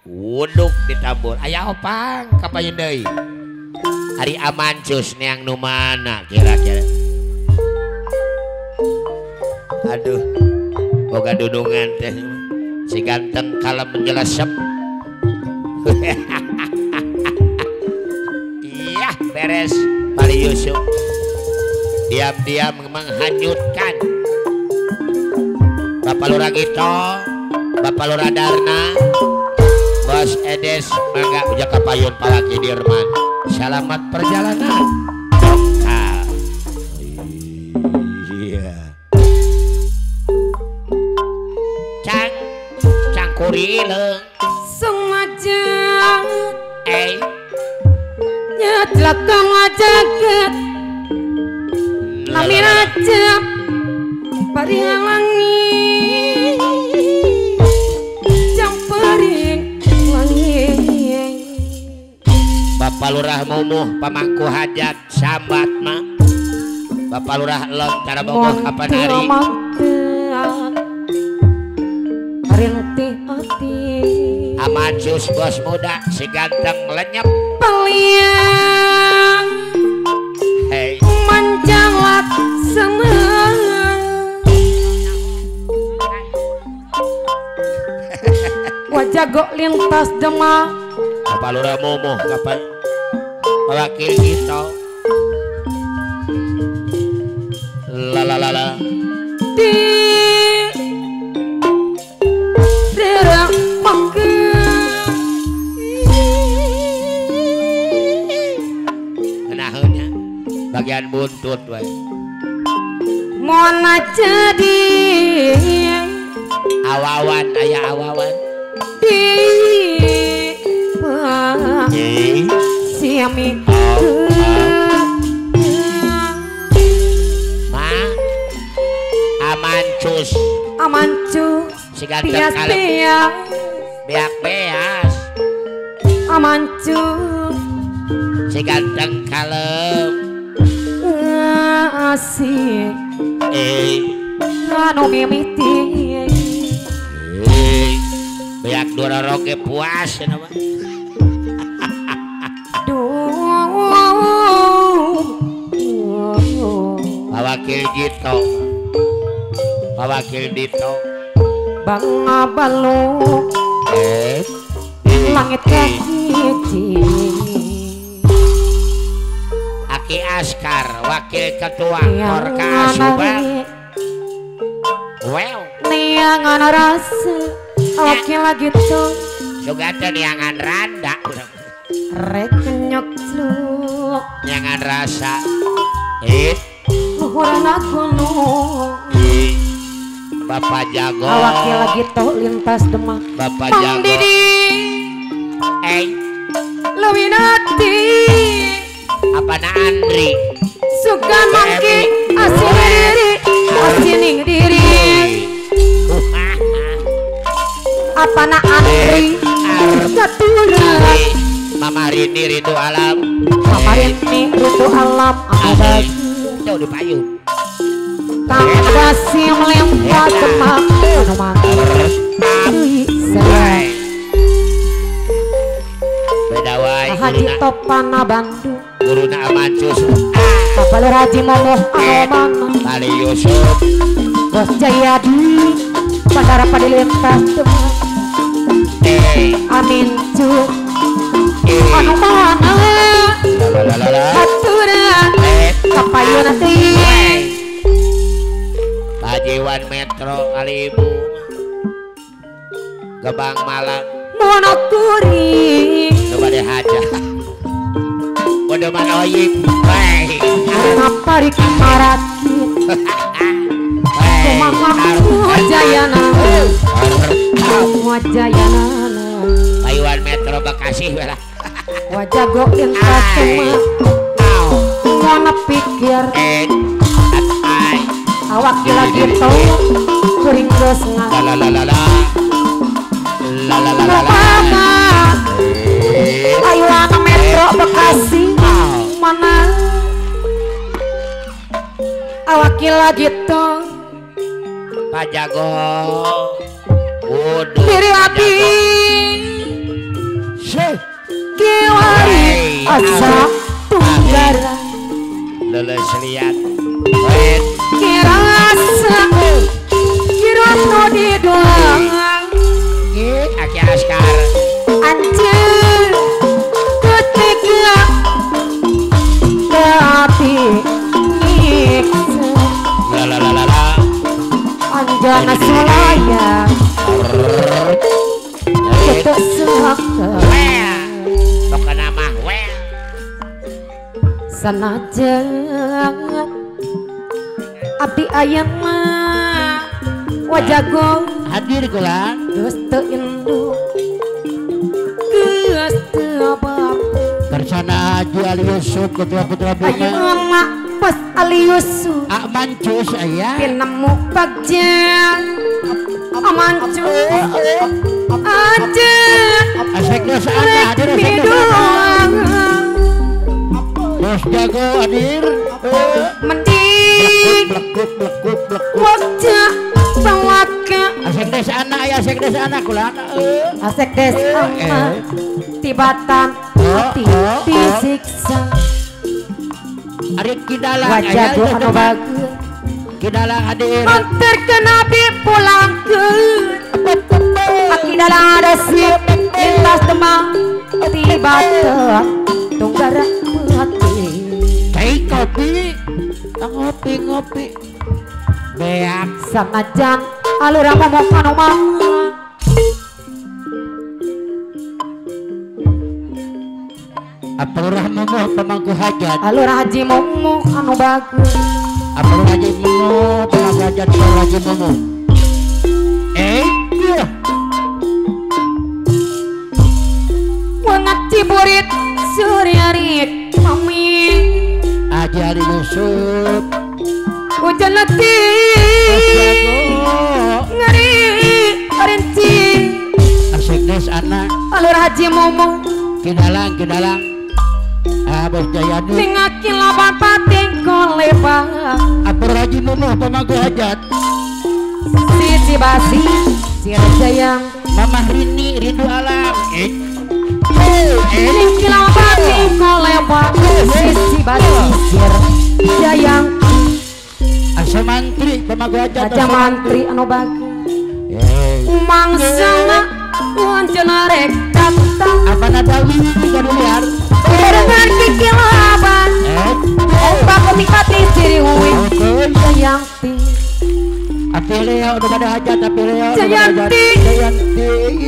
Wuduk ditambul. Aya opang kapayun deui. Ari Amancus neang nu mana kira-kira. Aduh, boga dudungan teh si ganteng kalem menjelasem. Iya, beres Pali Yusuf. Diam-diam menghanyutkan Bapak Lurah Gito, Bapak Lurah Darna, Bos Edes, mangga ujak kapayun Palaki Dirman. Selamat perjalanan. Dongkal. Iya. Cang, cangkurileung. Sengaja. Nyetlak ngajaget. Nami raja paring langit. Jam paring langit. Bapak Lurah Mumuh pamangku hajat sambat mak. Bapak Lurah Lon cara bogoh kapan hari. Amancus bos muda si ganteng lenyap. Peliang. Hey. Manjalak seneng. Wajah gok lintas Demak. Bapak Lurah Mumuh kapan wakil kita. La la la la. Di derang mangke. Kenaheunnya bagian buntut wae. Mona jadi awawan aya awawan. Di siami ma Amancus Amancu si ganteng kalem beak beas Amancu si ganteng kalem asik anu mimiti beak dua roge puas ya nama. Wakil Gito, Wakil Dito, Bang Abalu, langit kaki, Aki Askar, Wakil Ketua Korka Subang, well, niangan rasa, wakil gitu, juga ada niangan randa, rek nyok celuk, niangan rasa, Bapak Jago awakil lagi tau lintas Demak. Bapak Jago Didi Luminati apa na Andri suka mangki asin diri asining diri apa na Andri keturunan Mama Rini Rindu Alam Mama Rini Rindu Alam ada jauh di payung Kang Basim lempar Demak beda wae Haji Topana Bandung guruna Amancus Bapak Lurah Haji Momoh Anomana Pali Yusuf Bos Jayadi Bandara Padilintas Demak Amin cu anu mana aturan kapayun teh Pajiwan Metro kali ibu Gebang Malang monokuri coba deh haja bodoh manoyib baik ngaparik maraki kumaha wajayana wajayana Pajiwan Metro Bekasi lah wajah go lintas Demak ngono pikir awak lagi tau kuring geus la la la la la la la la ayo anak Metro Bekasi mana awak lagi tau Pak Jago wuduh diri abi Satunggara leles liat kirasa kirono di doang Aki Askar anjir ketiga tapi nyiksa la anjana sulaya kita saka pokokna mah well sanajan abdi ayeuna wajago hadir kula geus teu induk geus teu bapak Bersana Haji Ali Yusuf ketua putra Bima ayeuna pas Ali Yusuf Mancus aya pinemu bagja Mancus aja asek geus ana hadir asek bos jago hadir mending blekuk blekuk blekuk wajah bawaka asek des anak ya asek des anak kula asek des anak tibatan hati disiksa ari kidalang wajah anu bagus kidalang hadir anterkeun abdi pulangkeun aki dalang ada sip lintas Demang tibatan tunggara hati cai kopi ngopi ngopi beak sanajan alura momok anu mah Alurah momoh pemangku hajat alurah haji momoh anu bagus alurah haji momoh pemangku hajat alurah haji momoh iya wangat ciburit suryarit mami Haji Ali Yusuf hujan letih ngeri rinci asek des anak alur haji momoh kidalang kidalang Bos Jayadi ningaki lawan pating kolebang Abur Haji Momoh pemangku hajat sisi basi sir jayang Mamah Rini rindu alam ningaki lawan pating kolebang sisi basi sir jayang Asa mantri pemangku hajat aja mantri anu bagus mangsana anjeunna rek datang apa nadawi 3 miliar barengan kikilaban ombak ketik-pati siriwi Jayanti api leo udah pada hajat api leo Jayanti Jayanti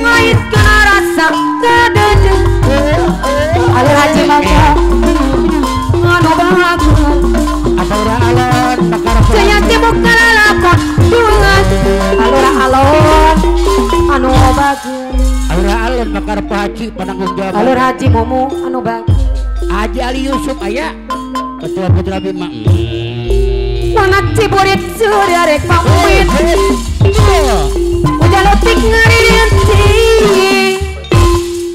ngait kena rasa kadede alur haji momoh anu bagus alur alon bakar Jayanti muka lalakon dungan alur alon anu bagus alur alon bakar haji penanggung jawab alur haji momoh anu bagus Haji Ali Yusuf aya ketua putra Bima mana ciburit surya rek pamit hujan letik ngerinci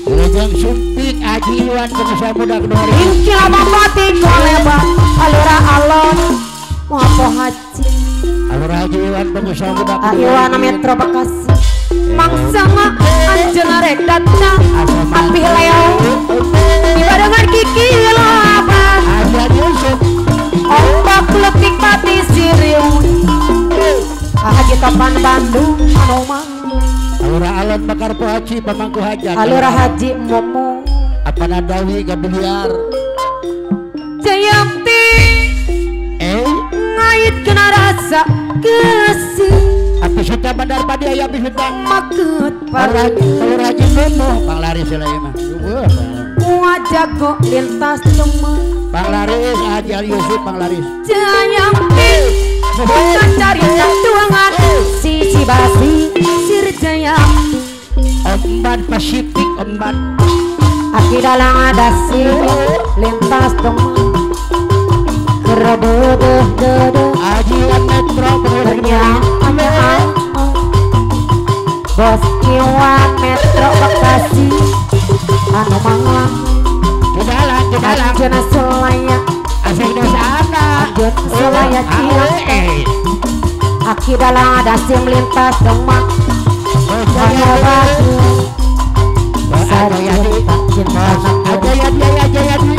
Wilujeng Sumping Haji Iwan pengusaha muda kedua ingkil bapati koleba alura alon wapo haji alura Haji Iwan pengusaha muda Iwan Metro Bekasi mangsana anjeunna rek datang api leo dibarengan kiki laban Haji Yusuf ombak letik pati siriung Haji Topan Bandung anu mah alura alon bakar haji pemangku hajat alura haji momo apa nadawi gabiliar Jayanti ngait kena rasa kesih api suta bandar padi aya api suta makut alur haji momo panglaris lah mah wajago lintas teman panglaris Haji Ali Yusuf panglaris Jayanti bukan carita tuangan sisi basi sir Jayanti Omban Pasifik omban aki dalang ada si lintas teman kerebedeh dedeh Haji Metro ternyata bos Iwan Metro Bekasi anu manglang kidalang kidalang anjeunna sulaya asek desa ana anjeunna sulaya cilaka aki dalang ada sim lintas Demak anu bagus Ajayadi Ajayadi Ajayadi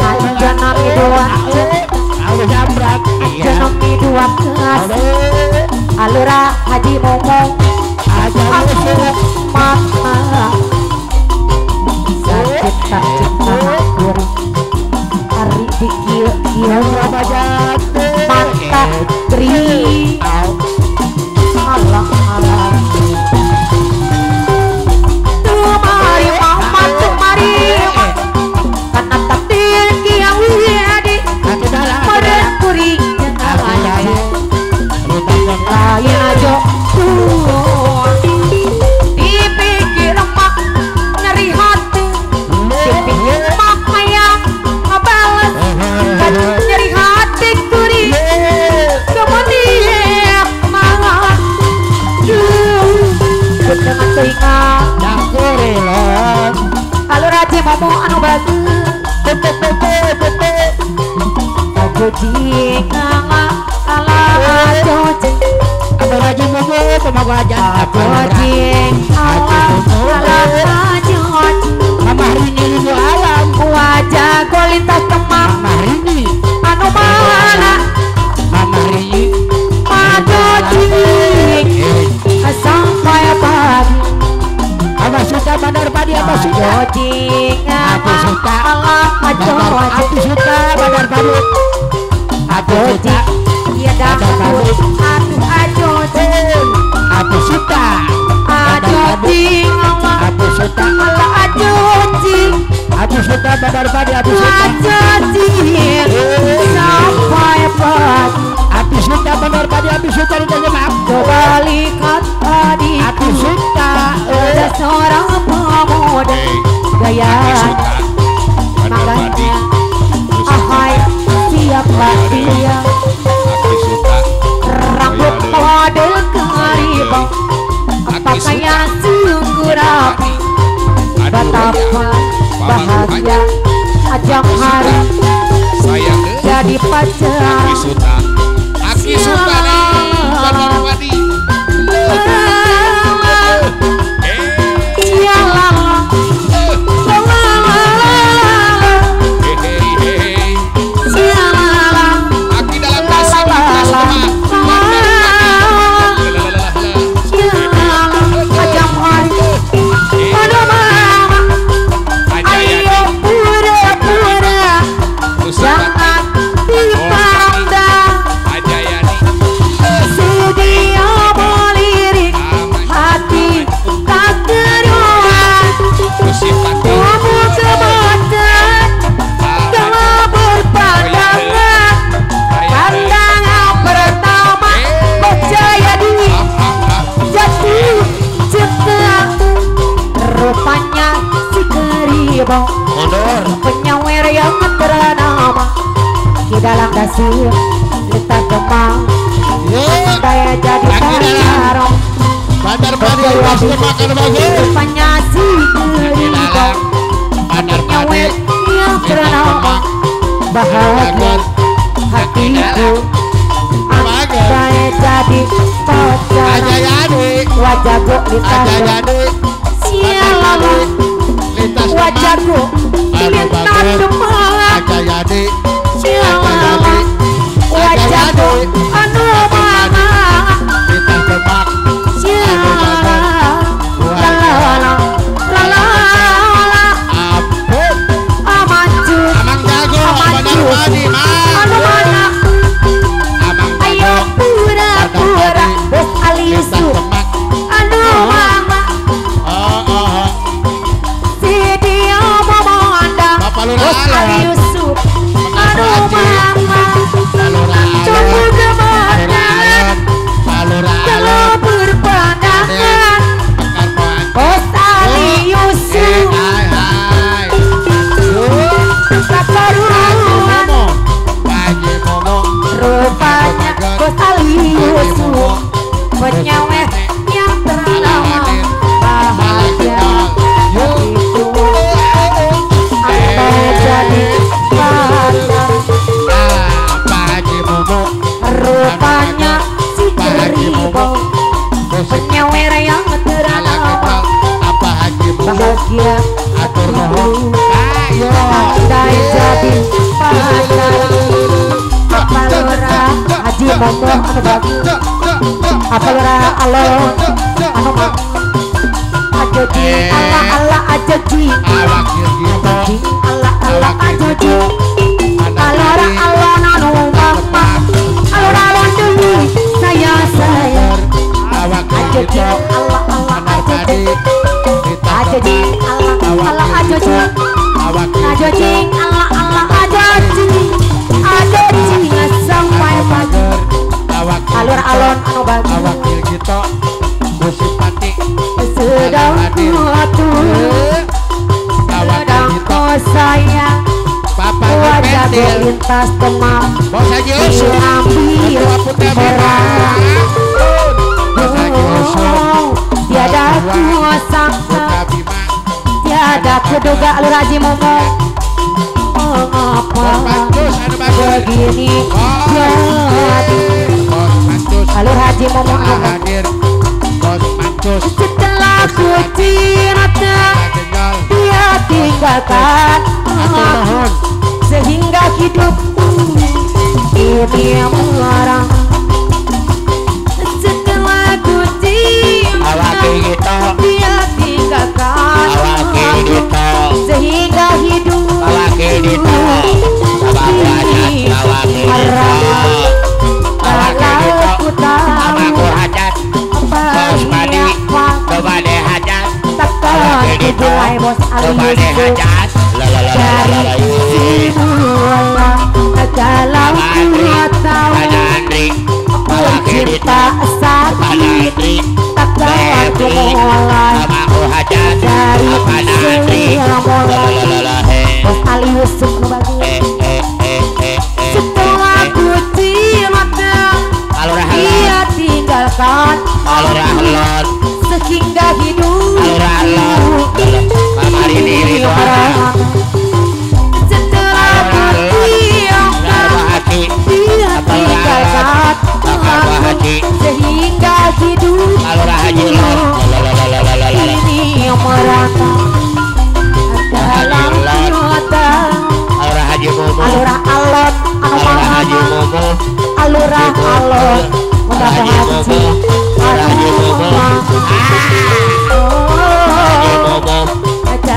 Anjanami dua Anjanami dua kasih Alura Haji Momong Anu mana sakit tak cinta hampir hari pikir kieu mata tri alah alah tumari mama tumari karena takdir kiang widi pada kuring lain aja dipikir mak nyeri hati dipikir mak hayang ngebales nyeri hati kuring kemudian malah dengan telinga kalau raja momo anu bagus Jing ala ala jojeng Raja momo pemagu aja jing ala ala jojeng Mama Rini rindu alam wajah golintas temang Mama Rini anu mana Mama Rini Majojing sampai pagi Apa suka Bandar Padi apa suka Jing Apa suka ala Apa suka Bandar Padi Aku suka iya dah aku ajojing aku suka ajojing aku suka Allah ajojing aku suka Bandar Padi aku suka ajojing sampai pagi aku suka Bandar Padi aku suka coba lihat tadi aku suka ada seorang pemuda gaya makanya ahai siapa dia rambut model kemaribau pakaian sungguh rapi betapa bahagia ajang hari jadi pacar Aki Suta nih Bandar Padi Aki dalam nasi Ayo pura-pura jangan dipandang sedia melirik hati tak keruan tubuh kebetulan telah berpandangan pandangan pertama percaya diri jatuh cinta rupanya si keribau penyawer yang ternama di dalam dasi letak kemang saya jadi pacar Bandar Padi pasti makan bagus rupanya si keribau penyawer yang ternama bahagia hatiku saya jadi pacar wajahku lintas sialalu wajahku lintas demak sialalu wajahku anu mana siala la la la amancu amancu anu mana ayo pura-pura bos Ali Yusuf anu mama si dia memandang bos Ali Yusuf anu mama tubuh kemana Momo anu bagus apa lurah alon anu mak ajo ji ala ala ajo ji ajo ji ala ala ajo ji alora alon anu mama alora alon dulu saya saya ajo ji ala ala ajo ji ajo ji ala ala ajo ji ajo ji ala ala ajo ji ajo ji sampai pagi alur alon anu bagus awakil kita musik pati sedang tuh sedang kau sayang wajah lintas demam diambil orang tiada ku sangka tiada kuduga alur haji momo mengapa begini jadi alur haji momo hadir bos mancus setelah ku cinta dia tinggalkan aku sehingga hidupku ini melarang setelah ku cinta dia tinggalkan aku sehingga hidupku ini melarang. Kalau ku tahu apa takkan ku bulai bos Ali Yusuf dari semula. Kalau ku tahu cinta sakit takkan ku mulai dari semula. Bos Ali Yusuf bagus setelah ku cinta dia tinggalkan aku sehingga hidup ini orang. Setelah ku cinta dia tinggalkan aku sehingga hidup ini merata dalam kota. Alura alon anu mama alura alon bapak haji anu mama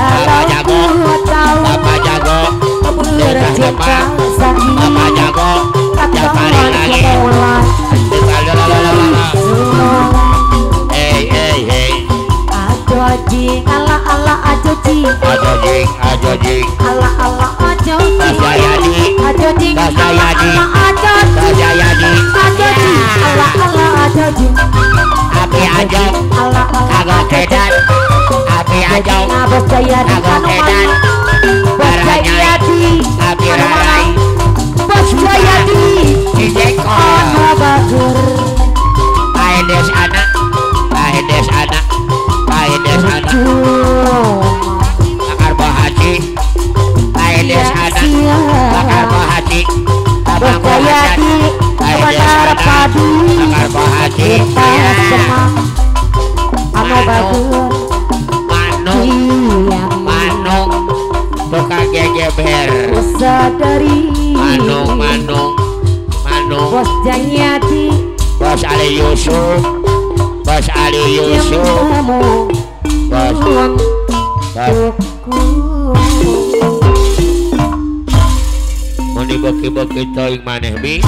kalau ku tahu bercinta sakit takkan ku mulai. Ajo jing ala ala ajo jing ajo jing ajo jing ala ala ajo jing ajo jing ala ala ajo jing ajo jing ala ala ajo jing api ajo ala ala ago kedan api ajo bos Jayadi ago kedan bos Jayadi api rarai bos Jayadi Cijeko anu bagus Aedes anak Aedes anak Aedes anak Bakar Bohaji Aedes anak Bakar Bohaji Bos Jayadi Aedes anak Bakar Bohaji anu bagus Manu Manu tukang gegeber sadari Manu Manu Manu Bos Jayadi Bos Ali Yusuf Bos Ali Yusuf Bos Bos Muni beki-beki teuing maneh bi